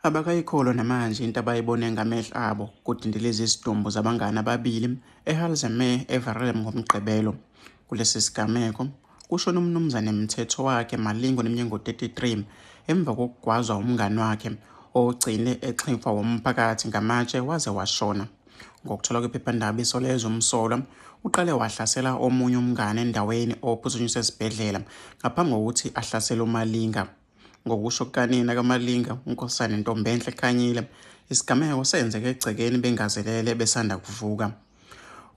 Abakayikholwa namanje into abayibone ngamehlo abo kudindiliza izidumbu zabangani ababili eHalzermere eVerulam ngoMgqibelo. Kulesi sigameko kushone uMnumzane Mthethowakhe Malinga oneminyaka engu-33 emva kokugwazwa umngani wakhe ogcine exhimfwa wumphakathi ngamatshe waze washona. Ngokuthola kwephephandaba Isolezwe umsolwa uqale wahlasela omunye umngani endaweni ophuthunyiswe esibhedlela ngaphambi kokuthi ahlasele uMalinga. Ngokusho kukanina kaMalinga, uNkosazana Ntombenhle Khanyile, isigameko senzeke egcekeni bengazelele besanda kuvuka.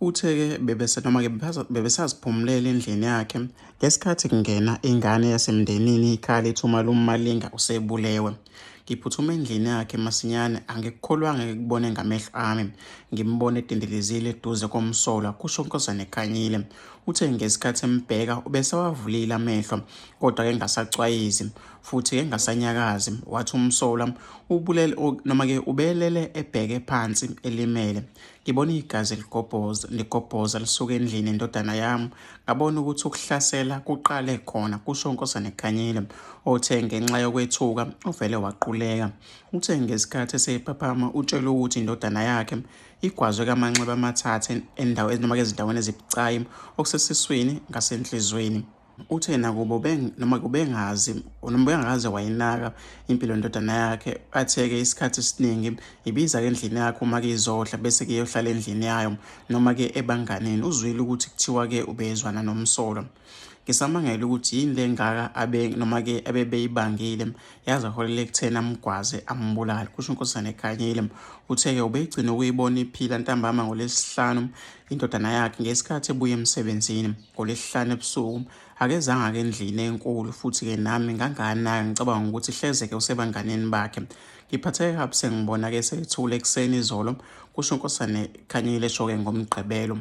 Uthe-ke bebese noma-ke bebesaziphumulele endlini yakhe ngesikhathi kungena ingane yasemndenini ikhala ithi umalume Malinga usebulewe. Ngiphuthuma endlini yakhe masinyane angikukholwanga ngikubone ngamehlo ami. Ngimbone edindilizile eduze komsolwa, kusho uNkosazana Khanyile. Uthe ngesikhathi embheka ubesewavulile amehlo kodwa ke engasacwayizi futhi engasanyakazi wathi umsolwa ubulele noma ke ubelele ebheke phansi elimele. Ngibona igazi ligobhoza ligobhoza lisuka endlini endodana yami ngabona ukuthi ukuhlasela kuqale khona, kusho uNkosazana Khanyile othe ngenxa yokwethuka uvele waquleka. Uthe ngesikhathi esephaphama utshelwe ukuthi indodana yakhe igwazwe kamanxeba amathathu endaweni noma ezindaweni ezibucayi okusesiswini ngasenhlizweni. Uthe nakuba noma ubengazi noma ubengakaze wayinaka impilo yendodana yakhe, athe-ke isikhathi esiningi ibiza-ke endlini yakhe uma-ke izodla bese-ke iyohlala endlini yayo noma-ke ebanganini. Uzwile ukuthi kuthiwa-ke ubezwana nomsolwa. Ngisamangele ukuthi yini le ngaka abe noma-ke abebeyibangile yaze yaholela ekutheni amgwaze ambulale, kusho uNkosazana Khanyile. Uthe-ke ubeyigcina ukuyibona iphila ntambama ngoLwesihlanu indodana yakhe ngesikhathi ebuya emsebenzini. NgoLwesihlanu ebusuku akezanga-ke endlini enkulu futhi-ke nami nganganaka ngicabanga ukuthi hleze-ke usebanganini bakhe. Ngiphatheke kabi sengibona-ke sethule ekuseni izolo, kusho uNkosazane Khanyile esho-ke ngoMgqibelo.